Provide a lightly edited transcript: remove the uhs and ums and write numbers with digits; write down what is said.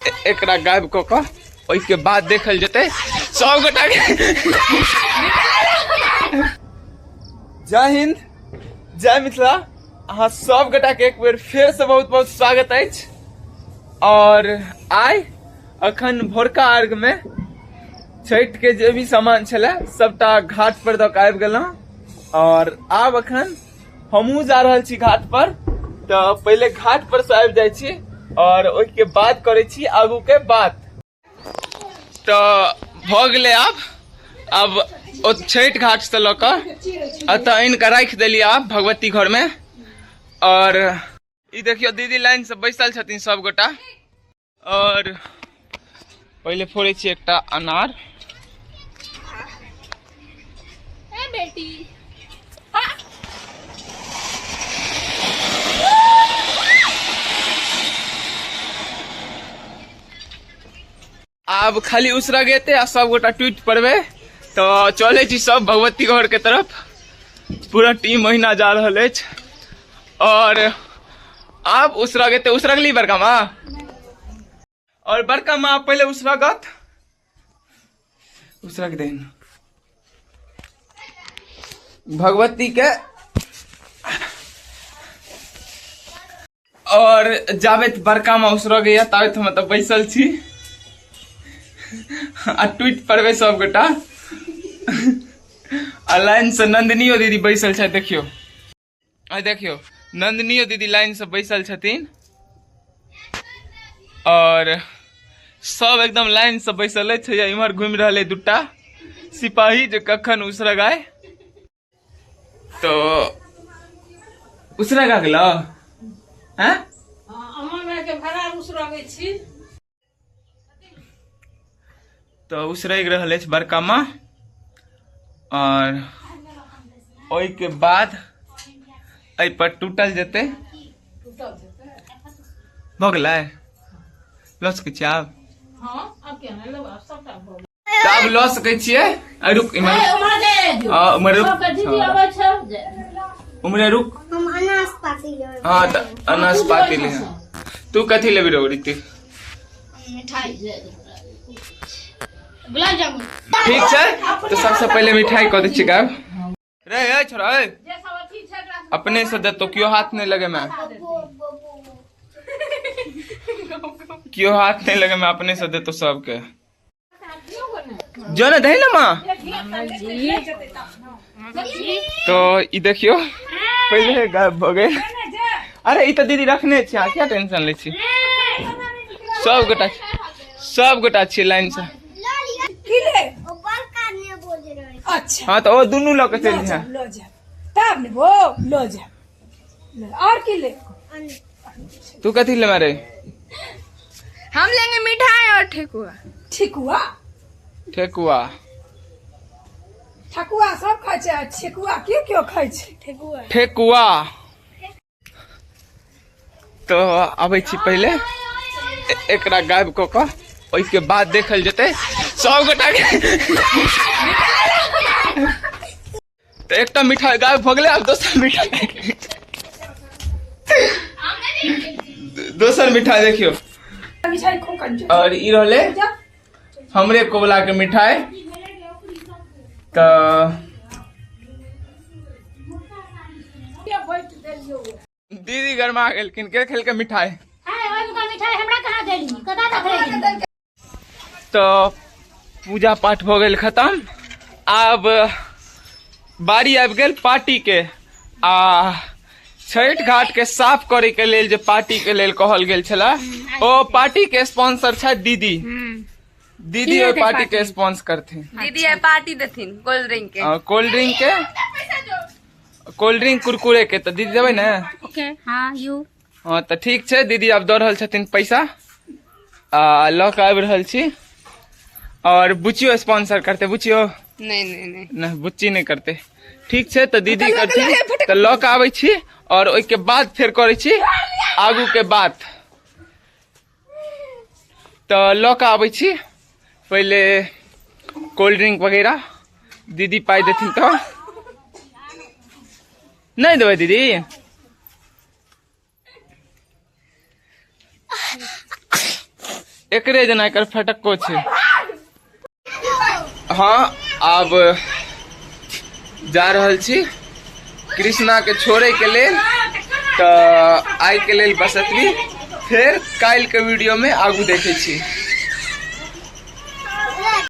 एकरा गायब कऽ कऽ ओहिके बाद देखल जेतै सब गोटा के। जय हिंद, जय मिथिला। अहाँ सब गोटा के एक बेर फेर से बहुत बहुत स्वागत अछि। और आइ अखन भोरका अर्घ में छठि के जे भी सामान छलै सबटा घाट पर दऽ कऽ आबि गेलहुँ और आब अखन हमहूँ जा रहल छी घाट पर। तऽ पहिले घाट पर से आबि जाइ छी और ओहिके बाद करै छी आगू के बात। तऽ भऽ गेलै आब, आब ओ छठि घाट से लऽ कऽ एतऽ आनि कऽ राखि देलियै आब भगवती घर में। और ई देखियौ दीदी लाइन से बैसल छथिन सब गोटा। और पहिले फोड़ै छी एकटा अनार। ए बेटी। आब खाली उसरगेते आ सब गोटा टूटि पड़बै। तऽ चलै छी सब भगवती घर के तरफ। पूरा टीम महीना जा रहल अछि। और आब उसरगेते। उसरगली बड़का माँ? और बड़का माँ पहिले उसरगत, उसरग देन भगवती के। और जाबे बड़का माँ उसरगैया ताबे हम तऽ बैसल छी आ टूटि पड़बै सब गोटा। आ लाइन से नंदनियो दीदी बैसल छथि। देखियौ, आ देखियौ नंदनियो दीदी लाइन से बैसल छथिन। और सब एकदम लाइन से बैसल अछि। इम्हर घुमि रहल है दूटा सिपाही जे कखन उसरगाय। तो उसरगा गेलो? हैं? तो उसरगि रहल अछि बड़का माँ। और ओहिके बाद एहि पर टूटल जेतै। भऽ गेलै? लऽ सकै छियै आब? तऽ आब लऽ सकै छियै। आ रुक, इम्हर हँ, उम्हर रुक, उम्हरे रुक। हम अनासपाती लेबै। हँ तऽ अनासपाती ले। तू कथी लेबी रौ ऋतिक? मिठाई, गुलाब जामुन। ठीक छै, तऽ सबसँ पहिले मिठाई कऽ दै छियै गायब। रे ए छोरा ए, अपने से देतो, केओ हाथ नहीं लगे। मैं केओ हाथ नहीं लगे, मैं अपने से देतो सबके। जो ना दही ना माँ। तो ई देखियो पहिले गायब भऽ गेल। अरे ई तऽ दीदी रखने छी, अहाँ किया टेंशन लै छी? सब गोटा, सब गोटा छियै लाइन से। अच्छा हाँ तऽ ओ दुनू लऽ कऽ चलि जा। लऽ जा तब ने, वो लऽ जा। और की ले? तू कथी ले मारे? हम लेंगे मिठाई और ठेकुआ। ठेकुआ? ठेकुआ, ठकुआ सब खाइ छै, ठेकुआ के क्यों खाइ छै? ठेकुआ, ठेकुआ। तो आबै छी पहिले एकरा गायब कऽ कऽ ओहिके बाद देखल जेतै सब गोटा के। तऽ एकटा मिठाई गायब भऽ गेलै, आब दोसर मिठाई, दोसर मिठाई देखियौ। मिठाई खो कन। और ई रहलै हमरे कोबला के मिठाई। तऽ दीदी गरमा गेलखिन के खेलके मिठाई। मिठाई हमरा कहाँ देली? कता रखले? तऽ पूजा पाठ भऽ गेल खतम। आब बारी आबि गेल पार्टी के। आ छठि घाट के साफ करे के लेल जे पार्टी के लेल कहल गेल छलै, ओ पार्टी के स्पॉन्सर छथि दीदी। दीदी ओहि पार्टी के स्पॉन्सर करथिन। दीदी आइ पार्टी देथिन कोल्ड ड्रिंक के। हाँ, कोल्ड ड्रिंक के, कोल्ड ड्रिंक कुरकुरे के। तऽ दीदी देबै ने? ओके, हाँ यू। हाँ तऽ ठीक छै। दीदी आब दऽ रहल छथिन पैसा आ लऽ कऽ आबि रहल छी। और बुच्चियो स्पॉन्सर करते? बुच्चियो नहीं नहीं नहीं नहीं, बुच्ची नहीं करते। ठीक छै, तऽ दीदी करथिन। तऽ लऽ कऽ आबै छी और ओहिके बाद फेर करै छी आगू के बात। तऽ लऽ कऽ आबै छी पहिले कोल्ड ड्रिंक वगैरह। दीदी पाइ देथिन तऽ नहीं देबै दीदी? एकरे जेना एकर फटक्को छै। हाँ, आब जा रहल छी कृष्णा के छोड़े के लेल, तऽ आइ के लेल बस एतबी, फेर काल्हि के वीडियो में आगू देखै छी।